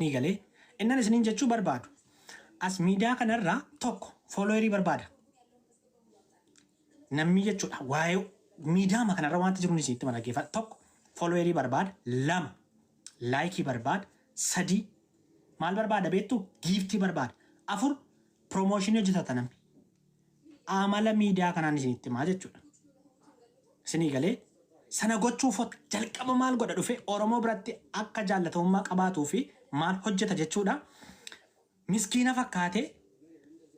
Ni galee innan isiniin jechuu barbaadu as miidiyaa kanarraa tokko followerii barbaada. Namni jechuudha waa'ee miidiyaama kanarra wanta jiru isinitti mana dhaggeeffadha. Tokko followerii barbaada, lama likeii barbaada, sadii maal barbaada beektu giftii barbaada, afur promotionii hojjetata namni. Amala miidiyaa kanaan isinitti himaa jechuudha. Isinii galee sana gochuuf jalqaba maal godha dhufe Oromoo biratti akka jaallatamummaa qabaatuu fi maal hojjeta jechuudha. Miskiina fakkaatee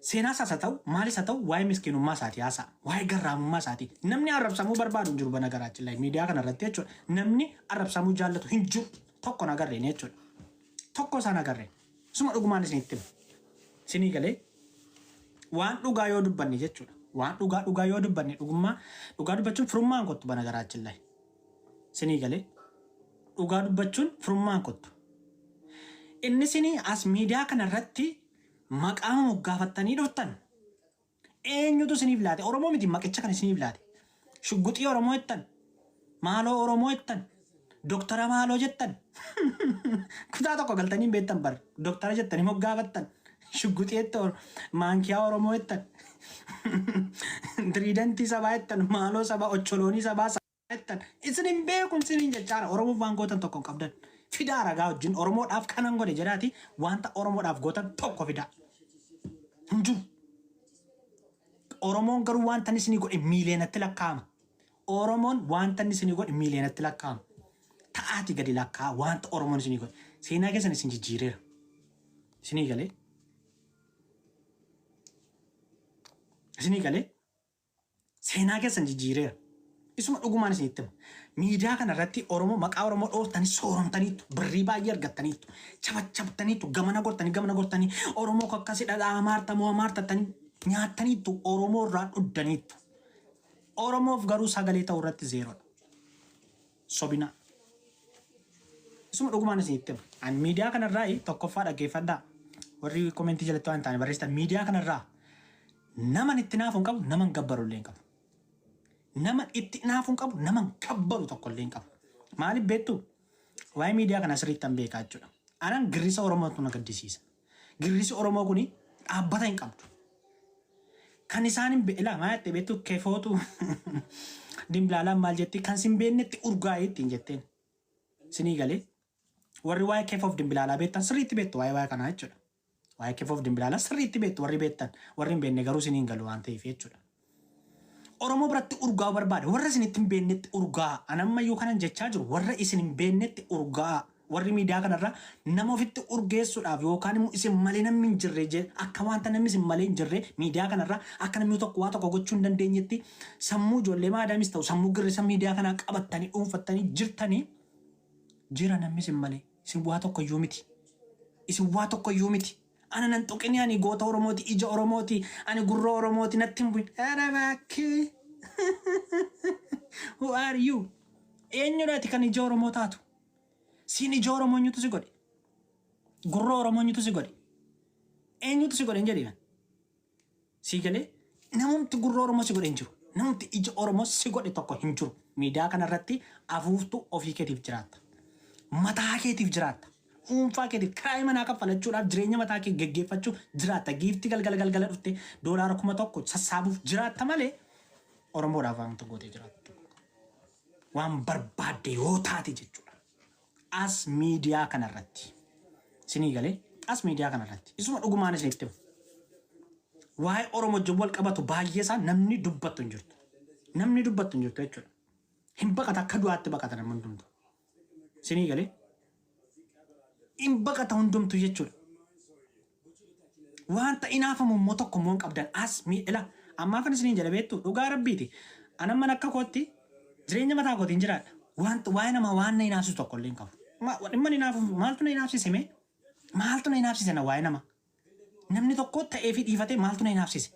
seenaa isaas haa ta'u maalis haa ta'u waa'ee miskiinummaa isaatii haasa'a. Waa'ee garraamummaa isaatii. Namni arrabsamuu barbaadu hin jiru bana garaachillaa miidiyaa kana irratti jechuudha. Namni arrabsamuu jaallatu hin jiru. Tokko hin agarreen jechuudha. Tokko isaan agarreen. Suma dhugumaan isinitti hima. Isinii galee waan dhugaa yoo dubbanne jechuudha. Waan dhugaa dhugaa yoo dubbanne dhugummaa dhugaa dubbachuun firummaan kottu bana garaachillaa. Isinii galee dhugaa dubbachuun firummaan kottu. Inni isinii as miidiyaa kana irratti maqaa moggaafattanii dhuftan eenyutu isiniif laate? Oromoo miti maqicha kan isiniif laate. Shugguxii Oromoo jettan. Maaloo Oromoo jettan. Doktara maaloo jettan. Kutaa tokko galtanii hin beektan bar. Doktara jettanii moggaafattan. Shugguxii jettan. Maankiyaa Oromoo jettan. Tiriidantii sabaa jettan. Maaloo sabaa ocholoonii sabaa jettan. Isin hin beeku isiniin jechaara. Oromoof waan gootan tokko hin qabdan. Fidaa ragaa wajjin Oromoodhaaf kanan godhe jedhaati wanta Oromoodhaaf gootan tokko fidaa. Hin jiru. Oromoon garuu wanta inni isinii godhe miiliyoonatti lakkaa'ama. Oromoon wanta inni isinii godhe miiliyoonatti lakkaa'ama. Ta'aati gadi lakkaa'a wanta Oromoon isinii godhe. Seenaa keessan isin jijjiireera. Isinii galee. Isinii galee. Seenaa keessan jijjiireera. Isuma dhugumaan isinitti hima. Miidiyaa kana irratti Oromoo maqaa Oromoo dhooftanii sooromtaniittu, birrii baay'ee argattaniittu, chabachabtaniittu, gamana gortanii gamana gortanii Oromoo akkasi dhadhaa amaarta moo amaartattanii nyaattaniittu Oromoo irraa dhuddaniittu. Oromoof garuu sagalee ta'uu irratti zeeroodha. Sobinaa. Isuma dhugumaan isinitti hima. Ani miidiyaa kanarraa tokkoffaa dhaggeeffadhaa. Warri commentii jalatti waan hin taane barreessitan miidiyaa kanarraa naman itti naafu hin qabu, naman gabbaru illee hin qabu. Nama itti naafu hin qabu, naman gabbaru tokko illee hin qabu. Maaliif beektu? Waa'ee miidiyaa kana sirriitti an beekaa jechuudha. Anan girrisa Oromootu na gaddisiisa. Girrisi Oromoo kuni dhaabbata hin qabdu. Kan isaan hin beekne maal jettee beektu kefootu dimbilaalaan maal jetti kan sin beeknetti urgaa'ee ittiin jetteen. Sinii galee warri waa'ee kefoof dimbilaalaa beektan sirriitti beektu waa'ee waa'ee kanaa jechuudha. Waa'ee kefoof dimbilaalaa sirriitti beektu warri beektan warri hin beekne garuu siniin galu waan ta'eef jechuudha. Oromoo biratti urgaa'uu barbaada. Warra isinitti hin beeknetti urgaa'a. An ammayyuu kanan jechaa jiru warra isin hin beeknetti urgaa'a. Warri miidiyaa kanarra nama ofitti urgeessuudhaaf yookaan immoo isin malee namni hin jirre akka wanta namni isin malee hin jirre miidiyaa kanarra akka namni tokko waa tokko gochuu hin dandeenyetti sammuu ijoollee maadaamis ta'u sammuu girrisa miidiyaa kanaa qabattanii dhuunfattanii jirtanii jira namni isin malee. Isin waa tokko iyyuu miti. Isin waa tokko iyyuu miti. Ana nan tuqini ani goota Oromooti, ija Oromooti, ani gurra Oromooti natti hin bu'in. Ara baakkee. Who are you? Eenyudha ati kan ija Oromoo taatu? Siin ija Oromoo eenyutu si godhe? Gurra Oromoo eenyutu si godhe? Eenyutu si godhe hin jedhina. Sii galee namumti gurra Oromoo si godhe hin jiru. Namumti ija Oromoo si godhe tokko hin jiru. Miidiyaa kanarratti afuuftuu ofii keetiif jiraatta. Mataa keetiif jiraatta. Dhuunfaa keetiif kiraayii manaa kaffalachuudhaaf jireenya mataa kee geggeeffachuuf jiraatta. Giiftii galgala galgala dhufte doolaara 1000 sassaabuuf jiraatta malee Oromoodhaaf waanta gootee jiraattu. Waan barbaadde yoo taate jechuudha. As miidiyaa kanarratti. Isinii galee as miidiyaa kanarratti. Isuma dhugumaan isinitti hima. Waa'ee Oromoo wajjin wal qabatu baay'ee isaa namni dubbattu hin jirtu. Namni dubbattu hin jirtu jechuudha. Hin baqata akka du'aatti baqata namni hundumtu. Isinii galee hin baqata hundumtu jechuudha. Wanta inaafamu immoo tokko immoo hin qabdan as miidhila. Ammaa kan isiniin jedha beektu dhugaa rabbiiti. Anan mana akka kootti jireenya mataa kootiin jiraadha. Wanta waa'ee namaa waan na inaafsisu tokko illee hin qabu. Dhimma na inaafu maaltu na inaafsise mee? Maaltu na inaafsise na waa'ee namaa? Namni tokko ta'ee fi dhiifatee maaltu na inaafsise?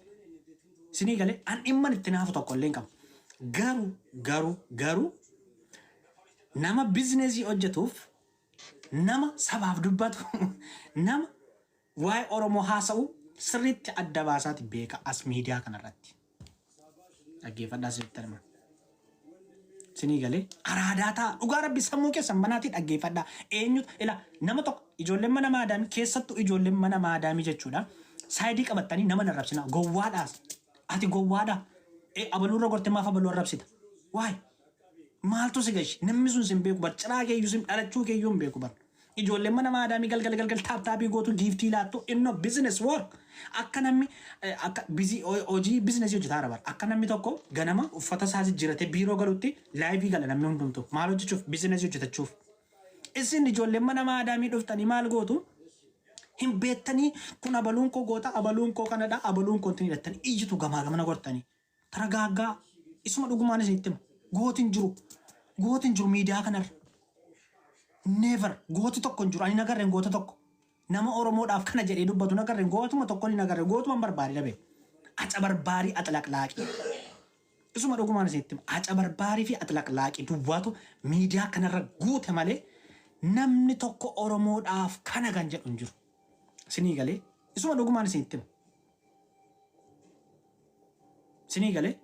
Isinii galee an dhimma itti naafu tokko illee hin qabu. Garuu garuu garuu nama bizineesii hojjetuuf nama sabaaf dubbatu nama waa'ee Oromoo haasa'u sirriitti adda baasaati beeka as miidiyaa kanarratti. Dhaggeeffadhaa sirriitti hima. Sinii galee araadaa ta'a. Dhugaa Rabbi, sammuu keessan banaatii dhaggeeffadhaa. Eenyutu ila nama tokko, ijoolleen mana maadaamii, keessattuu ijoolleen mana maadaamii jechuudha. Side qabattanii nama narrabsina. Gowwaadhaas. Ati gowwaadha. Abaluurra gortee maaf abaluu arrabsita? Waay. Maaltu si gashi? Namni sun sin beeku bar. Ciraa keeyyuu sin dhalachuu keeyyuu hin beeku bar. Ijoolleen mana maadaamii galgala galgal tap tapii gootu, gift laattu, innoo business work. Akka namni akka busy hojii businessii hojjetaa jira bar. Akka namni tokko ganama uffata isaa jijjiiratee biiroo galutti live gala namni hundumtu. Maal hojjechuuf? Businessii hojjetachuuf. Isin ijoolleen mana maadaamii dhuftanii maal gootu? Hin beektanii, kun abaluun koo goota, abaluun koo kanadha, abaluun koo ittiin hidhattanii iyyitu, gamaa gamana gortanii. Taragaaggaa, isuma dhugumaan isinitti hima. Gootiin jiru. Gootiin jiru miidiyaa kanarra. Never, gooti tokko hin jiru. Ani nagarreen goota tokko. Nama Oromoodhaaf kana jedhee dubbatu nagarreen, gootuma tokko ni nagarre, gootuma hin barbaade dhabe. Aca barbaarii axlaqlaaqii. Isuma dhugumaan isinitti hima. Aca barbaarii fi axlaqlaaqii duwwaatu miidiyaa kanarra guute malee namni tokko Oromoodhaaf kana kan jedhu hin jiru. Isinii galee, isuma dhugumaan isinitti hima. Isinii galee,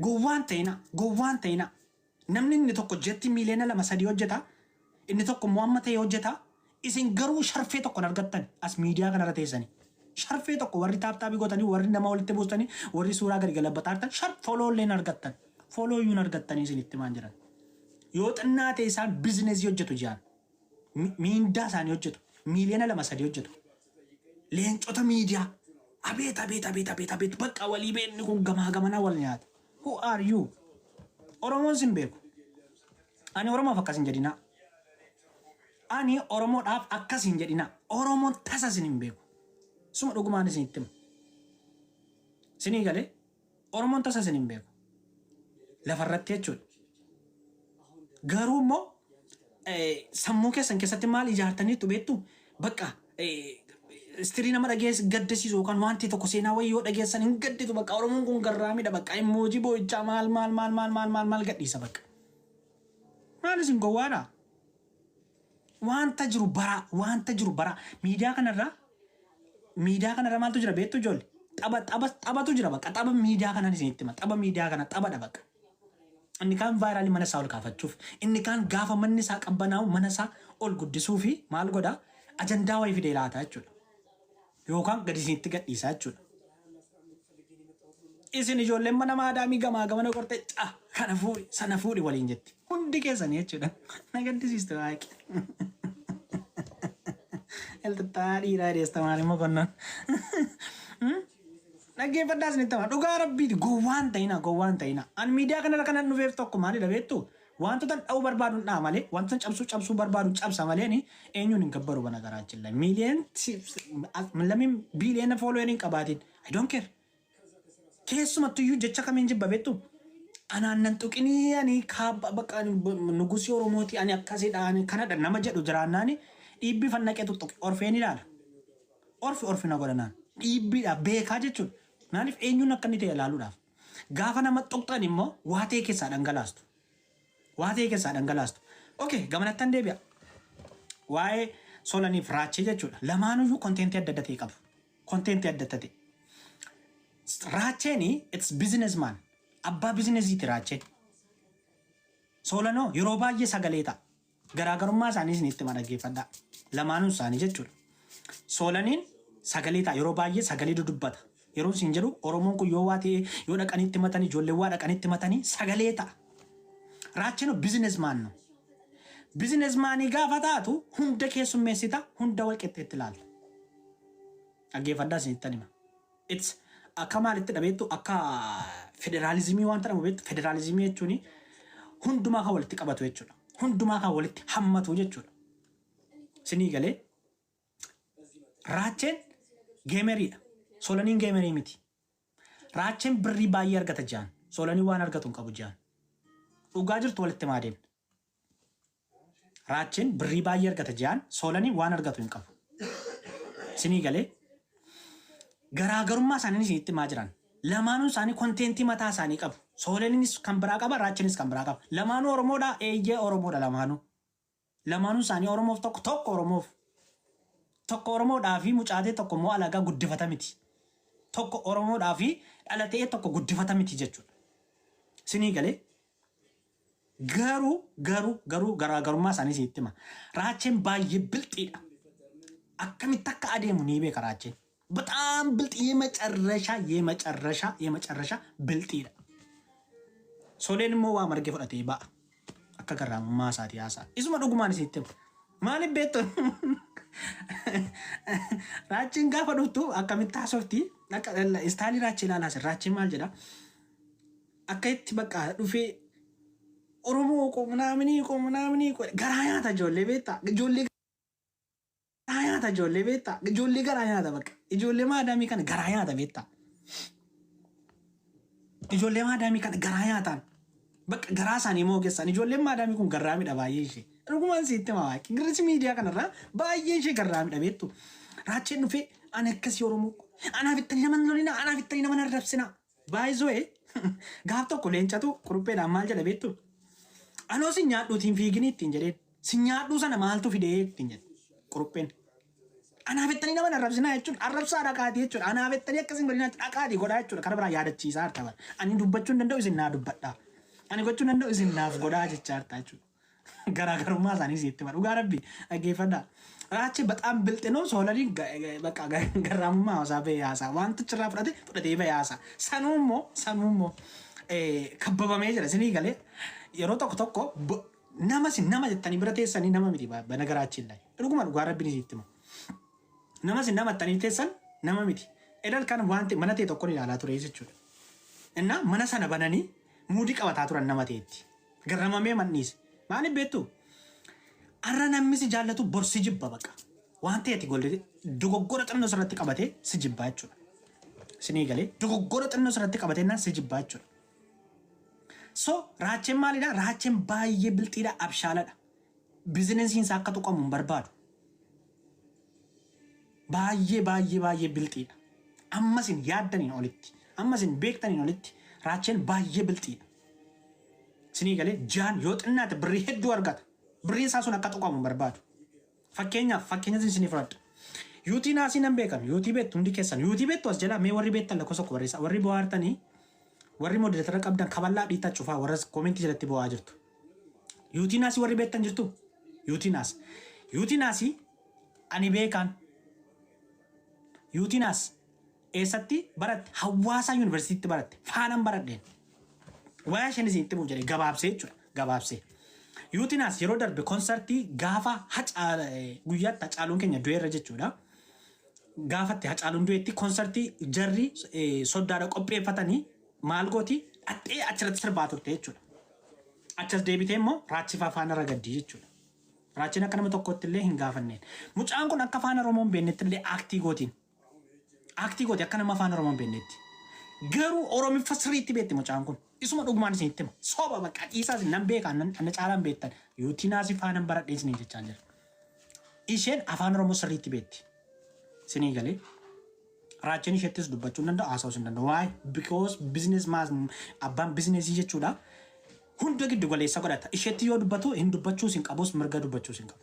gowwaan ta'ina, gowwaan ta'ina. Namni inni tokko jetti miiliyoona 2-3 hojjeta. Inni tokko immoo amma ta'e hojjeta. Isin garuu sharfee tokko hin argattan as miidiyaa kanarra teessanii. Sharfee tokko, warri tap tapii gootanii, warri nama walitti buustanii, warri suuraa gadi galabbataa jirtan, shar follow illee hin argattan. Follow iyyuu hin argattanii isinitti maan jiran. Yoo xinnaa ta'e isaan businessii hojjetu ji'aan. Miindaa isaanii hojjetu. Miiliyoona 2-3 hojjetu. Leencota miidiyaa. Abeet, abeet, abeet, abeet, abeet, bakka walii beenni kun gamaa gamanaa wal nyaata. Who are you? Oromoon sin beeku. Ani Oromoof akkas hin jedhinaa. Ani Oromoodhaaf akkas hin jedhinaa. Oromoon tasa isin hin beeku. Suma dhugumaan isinitti hima. Isinii galee, Oromoon tasa isin hin beeku. Lafarratti jechuudha. Garuu immoo sammuu keessan keessatti maal ijaartaniitu beektu? Bakka istirii nama dhageess gaddisiisu yookaan wanti tokko seenaa wayii yoo dhageessan hin gadditu. Bakka Oromoon kun garraamidha, bakka emoji boo'ichaa maal maal maal maal maal maal maal gadhiisa bakka. Maal isin gowwaadha? Wanta jiru baraa, wanta jiru baraa. Miidiyaa kanarra maaltu jira beektu ijoollee? Tapha, tapha, taphatu jira bakka. Tapha miidiyaa kanaan isinitti hima. Tapha miidiyaa kana taphadha bakka. Inni kaan viralii mana isaa ol kaafachuuf, inni kaan gaafa manni isaa qabbanaa'u mana isaa ol guddisuu fi maal godhaa? Ajandaa wayii fidee laata jechuudha. Yookaan gadi isinitti gadhiisaa jechuudha. Isin ijoolleen mana maadaamii gamaa gamana gorte, ca kana fuudhi, sana fuudhi waliin jetti. Hundi keessanii jechuudha. Na gaddisiistu waaqi. Elxixxaa dhiiraa dheesta maal konnoon. Dhaggeeffadhaa, isinitti hima. Dhugaa Rabbiiti, gowwaan ta'ina, gowwaan ta'ina. Ani miidiyaa kanarra kanan dhufeef tokko maalidha beektu? Wantoota dha'uu barbaadu dha'a malee, wantoota cabsuu cabsuu barbaadu cabsa malee, ni eenyuun hin gabbaru bana garaachilla. Miiliyoon lamiin biiliyoona follower hin qabaatin. I don't care. Keessumattuyyuu jecha kamiin jibba beektu? Anaan nan tuqinii, ani kaabba bakka nugusii Oromooti, ani akkasidha, ani kanadha nama jedhu jiraannaani dhiibbii fannaqee tuttuqe orfeen ilaala. Orfi orfi na godhanaan dhiibbiidha beekaa jechuudha. Maaliif? Eenyuun akka inni ta'e ilaaluudhaaf. Gaafa nama tuqxan immoo waa ta'e keessaa dhangalaastu. Waa ta'e keessaa dhangalaastu. Okay, gamanattan deebi'a. Waa'ee Solaniif Raachee jechuudha. Lamaanuyyuu contentii adda adda ta'e qabu. Contentii adda adda ta'e. Raacheeni it's businessman. Abbaa businessiiti Raacheen. Soolanoo yeroo baay'ee sagalee ta'a. Garaagarummaa isaanii isinitti hima, dhaggeeffadhaa. Lamaanuun isaanii jechuudha. Soolaniin sagalee ta'a, yeroo baay'ee sagalee dudubbata. Yeroo isin jedhu, Oromoon kun yoo waa ta'e, yoo dhaqanitti matanii, ijoolleen waa dhaqanitti matanii sagalee ta'a. Raacheen businessman no. Businessmanii gaafa taatu hunda keessummeessita, hunda wal qixxeetti ilaalta. Dhaggeeffadhaa, isinitti hima. It's akka maalitti dhabeettu, akka federaalizimii waan jedhamu beektu. Federaalizimii jechuun hundumaa kan walitti qabatu jechuudha. Hundumaa kan walitti hammatu jechuudha. Isinii galee, Raacheen gameriidha. Solaniin gamerii miti. Raacheen birrii baay'ee argata ji'aan. Solanii waan argatu hin qabu ji'aan. Dhugaa jirtu walitti himaa deemna. Raacheen birrii baay'ee argata ji'aan, Solaniin waan argatu hin qabu. Isinii galee, garaagarummaa isaanii isinitti himaa jiran. Lamaanuun isaanii contentii mataa isaanii qabu. Soolaniinis kan biraa qaba, Raacheenis kan biraa qaba. Lamaanuu Oromoodha, eeyyee, Oromoodha lamaanuu. Lamaanuun isaanii Oromoof tokko tokko Oromoof. Tokko Oromoodhaa fi mucaatee, tokko immoo alagaa guddifata miti. Tokko Oromoodhaa fi dhalatee, tokko guddifata miti jechuudha. Isinii galee. Garuu garuu garuu garaagarummaa isaanii isinitti hima. Raacheen baay'ee bilxiidha. Akkamitti akka adeemu ni beeka Raacheen. በጣም ብልጥ የመጨረሻ የመጨረሻ የመጨረሻ ብልxiidha. Soleen immoo waa margee fudhatee ba'a. Akka garraamummaa isaatii haasa'a. Isuma dhugumaan isinitti hima. Maaliif beektu? Raachiin gaafa dhuftu akkamitti haasofti? Akka style Raachii ilaalaa jira. Raachiin maal jedha? Akka itti bakka dhufee Oromoo koo ምናምን koo ምናምን koo garaa nyaata ijoollee beektaa? Ijoollee garaa nyaata ijoollee beektaa? Ijoollee garaa nyaata bakka. Ijoollee maadaamii kana garaa nyaata beektaa? Ijoollee maadaamii kana garaa nyaataan. Bakka garaa isaanii moogessan. Ijoolleen maadaamii kun garraamidha baay'ee ishee. Dhugumaan sitti hima waaqi. Girrisi miidiyaa kanarraa baay'ee ishee garraamidha beektu. Raacheen dhufee ani akkasii Oromoo. Anaaf ittanii nama hin lolinaa, anaaf ittanii nama hin arrabsinaa. Baay'isoo gaaf tokko leencatu qurupheedhaan maal jedha beektu? Anoo si nyaadhuutiin fiigini ittiin jedheen. Si nyaadhuu sana maaltu fidee ittiin jedhe qurupheen. Anaaf ittanii nama hin arrabsinaa jechuun arrabsaa dhaqaatii jechuudha. Anaaf ittanii akkasiin godhinaa dhaqaatii godhaa jechuudha. Karaa biraa yaadachiisaa harta bara. Ani dubbachuu hin danda'u, isin naa dubbadhaa. Ani gochuu hin danda'u, isin naaf godhaa jechaa harta jechuudha. Garaagarummaa isaanii sitti hima. Dhugaa rabbi dhaggeeffadhaa. Raachee በጣም ብልጥ ነው. Soolaniin bakka garraamummaa haasaa bahee haasaa. Wantichi irraa fudhate fudhatee bahee haasaa. Sanuu immoo kabbabamee jira. Isinii galee yeroo tokko tokko nama sin nama jettanii bira teessanii nama miti በነገራችን ላይ. Dhuguma dhugaa rabbiin sitti hima. Nama sin nama jettanii teessan nama miti. Edal kan wanti mana ta'e tokkoon ilaalaa ture jechuudha. Innaa mana sana bananii muudii qabataa turan nama ta'etti. Garramamee manniise. Maaliif beektu? Arra namni si jaallatu bor si jibba baqa. Waan ta'eeti golli dogoggora xinnoo sirratti qabatee si jibbaa jechuudha. Sinii galee dogoggora xinnoo sirratti qabatee naan si jibbaa jechuudha. So Raacheen maalidha? Raacheen baay'ee bilxiidha, abshaaladha. Businessiin isaa akka tuqamu hin barbaadu. Baay'ee baay'ee baay'ee bilxiidha. Amma isin yaaddaniin olitti, amma isin beektaniin olitti Raacheen baay'ee bilxiidha. Sinii galee jaan yoo xinnaate birrii hedduu argata. Birriin isaa sun akka tuqamu hin barbaadu. Fakkeenyaaf fakkeenya isin fudhadha. Yuutii naasii nan beekan. Yuutii beektu hundi keessan. Yuutii beektu as jala mee warri beektan lakkoofsa tokko barreessa. Warri bo'aartanii, warri moderator qabdan kaballaa dhiittaa cufaa warra commentii jalatti bo'aa jirtu. Yuutii naasii warri beektan jirtu. Yuutii naas. Yuutii naasii ani beekaan. Yuutii naas eessatti baratte? Hawaasaa Yuunivarsiitiitti baratte. Faanaan baradheen. Wayaa isheen isinitti himuuf jedhe gabaabsee jechuudha. Gabaabsee. Yuutinaas yeroo darbe concertii gaafa guyyaatti Hacaaluun keenya du'eerra jechuudha. Gaafatti Hacaaluun du'eetti concertii jarri soddaadha qopheeffatanii maal gooti dhaxxee achirratti sirbaa turte jechuudha. Achas deebitee immoo raachifaa faana ragaddii jechuudha. Raachiin akka nama tokkotti illee hin gaafanneen. Mucaan kun akka afaan Oromoo hin beeknetti illee act gootiin. Act gooti akka nama afaan Oromoo hin beeknetti. Garuu Oromiffa sirriitti beekti mucaan kun. Isuma dhugumaan isinitti hima. Soba bakka dhiisaas nan beekaa nan caalaan beektan. Yuutinaasii faanan baradhee isiniin jechaan jira. Isheen afaan Oromoo sirriitti beekti. Isinii galee. Raacheen isheettis dubbachuu hin danda'u, haasa'uus hin danda'u. Why? Because business abbaan businessii jechuudha. Hunda giddu galeessa godhata. Isheetti yoo dubbatu hin dubbachuus hin qabus, mirga dubbachuus hin qabu.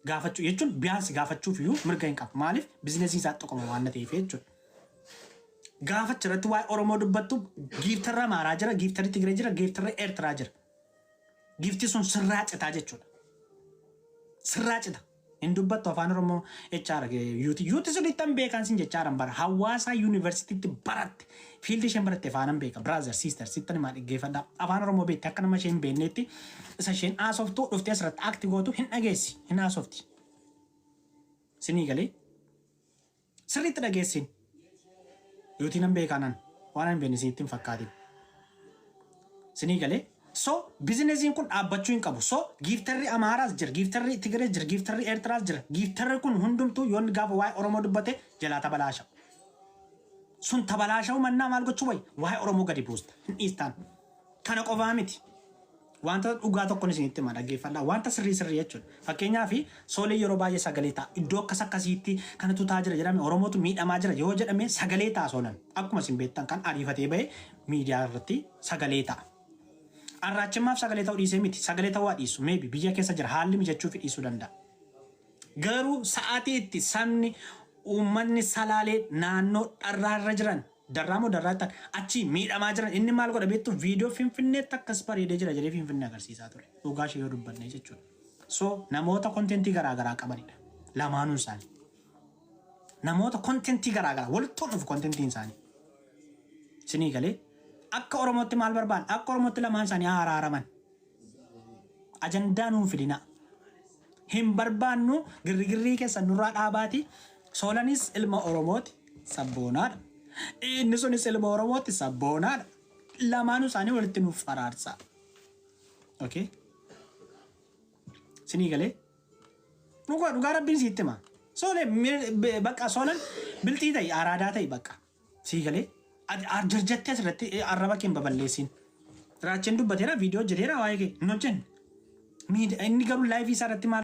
Gaafachuu jechuun ቢያንስ gaafachuuf iyyuu mirga hin qabu. Maaliif? Businessii isaa tuqama waan ta'eef jechuudha. Gaafa achirratti waa'ee Oromoo dubbattu gifterra Amaaraa jira, gifterri Tigree jira, gifterri Eertiraa jira. Gifti sun sirraa citaa jechuudha. Sirraa cita. Hin dubbattu afaan Oromoo jechaadha. Yuuti yuuti sirriittan beekan sin jechaaran bara Hawaasaa Yuunivarsiitiitti baratte. Fieldii isheen baratte afaanan beeka. Brother, sister, sittan himaa dhaggeeffadha. Afaan Oromoo beekti akka nama isheen hin beeknetti isa isheen haasoftu dhuftee asirratti act gootu hin dhageessi, hin haasofti. Sinii galee sirriitti dhageessin. Yuutii nan beekaa nan waan hin beekne isinitti hin fakkaatin. Sinii galee. So businessiin kun dhaabbachuu hin qabu. So gifterri Amaaraas jira, gifterri Tigree jira, gifterri Eertiraas jira. Gifterri kun hundumtuu yoonni gaafa waa'ee Oromoo dubbate jalaa tabalaasha. Sun tabalaasha'uu mannaa maal gochuu wayi? Waa'ee Oromoo gadi buusta. Hin dhiistaan. Kana qofaa miti. Wanta dhugaa tokkoon isinitti hima, dhaggeeffadhaa. Wanta sirrii sirrii jechuudha. Fakkeenyaaf Soolee yeroo baay'ee sagalee ta'a. Iddoo akkas akkasiitti kanatu ta'aa jira jedhame, Oromootu miidhamaa jira yoo jedhame sagalee ta'a Soolan. Akkuma isin beektan kan ariifatee bahe miidiyaa irratti sagalee ta'a. Arraachimmaaf sagalee ta'uu dhiisee miti. Sagalee ta'uu haa dhiisu. Maybe biyya keessa jira, haalli mijachuuf dhiisuu danda'a. Garuu sa'aatii itti sabni uummanni Salaalee naannoo dharraarra jiran Darraa moo darraa jettan achi miidhamaa jiran inni maal godha beektu viidiyoo Finfinneetti akkas bareedee jira jedhee Finfinnee agarsiisaa ture. Dhugaa ishee yoo dubbanne jechuudha. So namoota contentii garaa garaa qabanidha. Lamaanuun isaanii. Namoota contentii garaa garaa walitti dhufu contentiin isaanii. Isinii galee akka Oromootti maal barbaadan? Akka Oromootti lamaan isaanii haa araaraman. Ajandaa nuun fidinaa. Hin barbaannu girrigirrii keessan nurraa dhaabaati. Soolanis ilma Oromooti sabboonaadha. Inni sunis ilma Oromooti sabboonaadha. Lamaanuu isaanii walitti nuuf araarsaa. Okay? Isinii galee dhugaa dhugaa rabbiin siitti hima. Soolee bakka soolan bilxii ta'i araadaa ta'i bakka. Sii galee jarjattee asirratti arraba kee hin baballeessin. Raacheen dubbateera viidiyoo hojjeteera waa'ee kee hin hojjenne. Inni garuu live isaa irratti maal